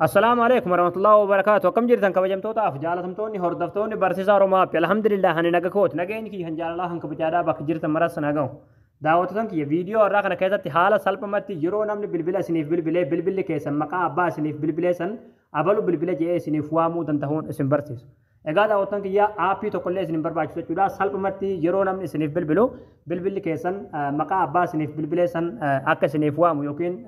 Assalaamu alaikum warahmatullahi wabarakatuh. Akkam jirtan kabajamtootaaf jaalatamtoonni hordoftoonni barsiisaa Oromoo App. Alhamdulillah, ani naga kooti. Nageenyi kiyya kan jaalalaa kan kabajaadhaa bakka jirtan maras na ga'u. Daawwattoota kiyya, viidiyoo har'aa kana keessatti haala salphumatti yeroo namni bilbila isiniif bilbilee bilbilli keessan maqaa abbaa isiniif bilbilee san abalu bilbila jedhee isiniif waamuu danda'uun isin barsiisa. Egaa daawwattoota kiyya, aappii tokkollee isin hin barbaachisu jechuudha. Salphumatti yeroo namni isiniif bilbilu bilbilli keessan maqaa abbaa isiniif bilbilee san akka isiniif waamu yookiin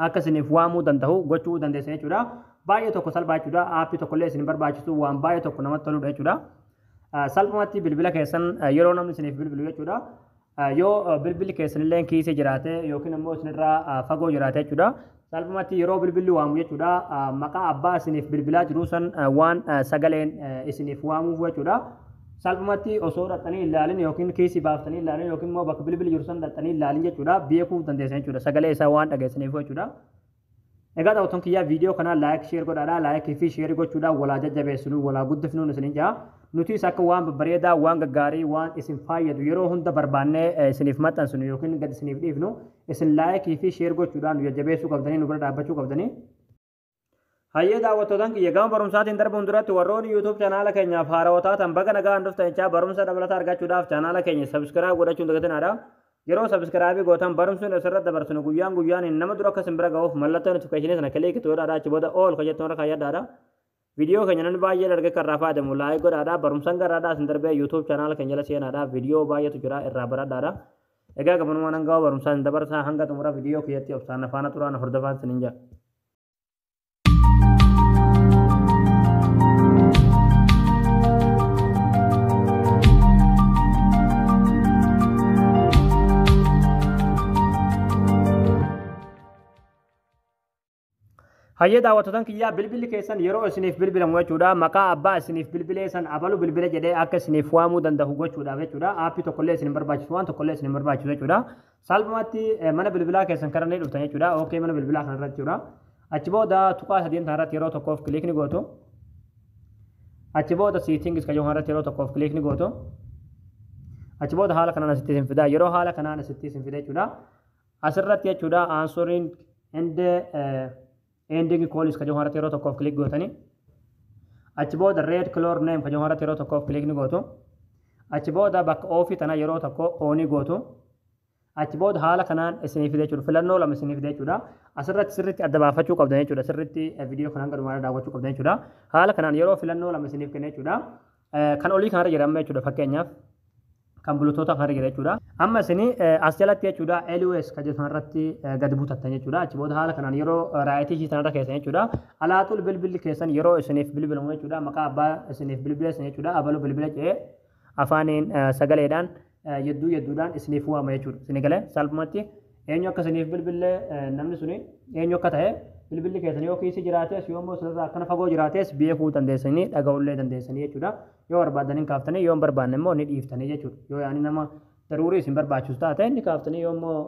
akka isiniif waamuu danda'u gochuu dandeessan jechuudha. Baay'ee tokko salphaa jechuudha. Aappii tokkollee isin barbaachisu, waan baay'ee tokko namatti toludha jechuudha. Salphumatti bilbila keessan yeroo namni isiniif bilbilu jechuudha. Yoo bilbilli keessan illee kiisee jiraate yookiin immoo isinirraa fagoo jiraate jechuudha. Salphumatti yeroo bilbilli waamu jechuudha. Maqaa abbaa isiniif bilbilaa jiru san waan sagaleen isiniif waamuuf jechuudha. Salphumatti osoo dhaqxanii ilaalin yookiin kiisii baaftanii ilaalin yookiin immoo bakka bilbilli jiru san dhaqxanii ilaalin jechuudha. Beekuu dandeessan jechuudha. Sagalee isaa waan dhageessaniif jechuudha. Egaa daawwattoon kiyyaa, viidiyoo kanaa like, share godhaadhaa. Likeii fi share gochuudhaan walaa jajjabeessinu, walaa guddifnuun isiniin jaa. Nutis akka waan babbareedaa, waan gaggaarii, waan isin fayyadu yeroo hunda barbaannee isiniif maxxansinu yookiin gad isiniif dhiifnu, isin likeii fi share gochuudhaan nu jajjabeessuu qabdanii, nu bira dhaabbachuu qabdanii. Hayyee daawwattootaan kiyya, gama barumsaatiin darbuun duratti warroonni YouTube chaanaala keenyaaf haarawaa taatan baga nagaan dhuftan jechaa, barumsa dabalataa argachuudhaaf chaanaala keenya subscribe godhachuun dagatinaadha. Yeroo subscribe gootan barumsi asirratti dabarsinu guyyaan guyyaan nama dura akka isin bira ga'uuf mallattoo notificationii sana click godhaadha. Achi booda all ka jettuun irra kaayyadhaadha. Viidiyoo keenya namni baay'een argee kan irraa fayyadamu like godhaadha. Barumsaan garaadhaa isin darbee YouTube chaanaala keenya jala seenaadha. Viidiyoo baay'eetu jira, irraa baradhaadha. Egaa gabanumaan hanga barumsaan isin dabarsaa, hanga xumura viidiyoo kiyyatti obsaan afaana turaan hordofaan isiniin jedha. Hayyee daawwattootaan kiyyaa, bilbilli keessan yeroo isiniif bilbilamu jechuudha, maqaa abbaa isiniif bilbilee san abalu bilbila jedhee akka isiniif waamuu danda'u gochuudhaaf jechuudha. Aappii tokkollee isin hin barbaachisu, waan tokkollee isin hin barbaachisu jechuudha. Salphumatti mana bilbilaa keessan karannee dhuftan jechuudha. Okay, mana bilbilaa kanarra jechuudha. Achi booda tuqaa sadiin irratti yeroo tokkoof click ni gootu. Achi booda settings kan irratti yeroo tokkoof click ni gootu. Achi booda haala kanaan asitti isin fida. Yeroo haala kanaan asitti isin fida jechuudha. Asirratti jechuudha, answering and ending calls kan irratti yeroo tokkoof click gootanii. Achi booda read caller name kan irratti yeroo tokkoof click ni gootu. Achi booda bakka offii tana yeroo tokko onii gootu. Achi booda haala kanaan isinii fide jechuudha. Filannoo lama isinii fide jechuudha. Asirratti sirriitti adda baafachuu qabdan jechuudha. Sirriitti viidiyoo kanaan gadumaa daawwachuu qabdan jechuudha. Haala kanaan yeroo filannoo lama isiniif kenne jechuudha. Kan olii kanarra jira amma jechuudha, fakkeenyaaf. Kan bluetootha kanarra jira jechuudha. Amma isinii as jalatti jechuudha, always kan jedhu kanarratti gadi butattan jechuudha. Achi booda haala kanaan yeroo rightii ishii sanarra keessan jechuudha. Alaaxul bilbilli keessan yeroo isiniif bilbilamu jechuudha. Maqaa abbaa isiniif bilbileessan jechuudha. Abaluu bilbila jedhee afaaniin sagaleedhaan yedduu yedduudhaan isiniif waama jechuudha. Isinii galee? Salphumatti eenyu akka isiniif bilbillee, namni suni eenyu akka ta'e, bilbilli keessan yoo kiisii jiraates, yoo immoo isinirraa akkana fagoo jiraates beekuu dandeessanii, dhaga'ullee dandeessanii jechuudha. Yoo barbaadanii kaaftanii, yoo hin barbaanne immoo ni dhiiftanii jechuudha. Yoo yaani nama daruurii isin barbaachisu taate ni kaaftanii, yoo immoo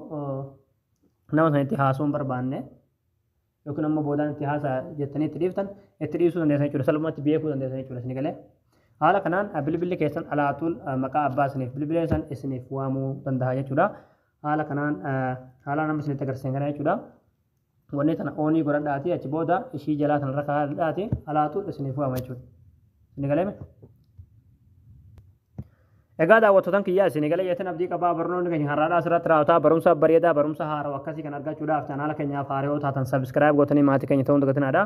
nama sanitti haasuu hin barbaanne yookiin ammoo boodaan itti haasaa jettanii itti dhiiftan, itti dhiisuu dandeessan jechuudha. Salphumatti beekuu dandeessan jechuudha. Isinii galee? Haala kanaan bilbilli keessan alaatuun maqaa abbaa isiniif bilbilee san isiniif waamuu danda'a jechuudha. Haala kanaan, haala nama isinitti agarsiisan kana jechuudha. Wanni tana onii godhadhaati, achi booda ishii jalaa tanarra kaa'adhaati, alaatuun isiniif waama jechuudha. Isinii galee? Egaa daawwattootaan kiyyaa, isinii galee jettan abdii qabaa. Barnoonni keenya har'aadhaa asirratti raawwataa. Barumsa bareedaa, barumsa haarawaa akkasii kan argachuudhaaf chaanaala keenyaaf haarawaa taatan subscribe gootanii maatii keenya ta'uun dagatinaadha.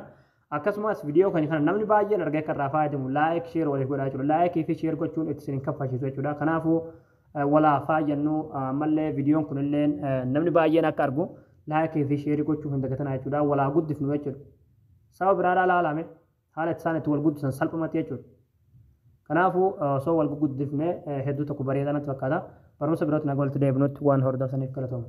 Akkasumas viidiyoo keenya kana namni baay'een argee akka irraa fayyadamu like, share waliif godhaa jechuudha. Likeii fi share gochuun itti isin kaffalchiisu jechuudha. Kanaafuu walaa faayyannu ammallee viidiyoon kunillee namni baay'een akka argu likeii fi shareii gochuu hin dagatinaa jechuudha. Walaa guddifnu jechuudha. Saba biraadhaa laalame, haala isaan itti wal guddisan salphumatti jechuudha. Kanaafuu osoo wal guddifnee hedduu tokko bareedaa natti fakkaata. Barumsa birootti nagaa walitti deebinutti waan hordoftaniif galatooma.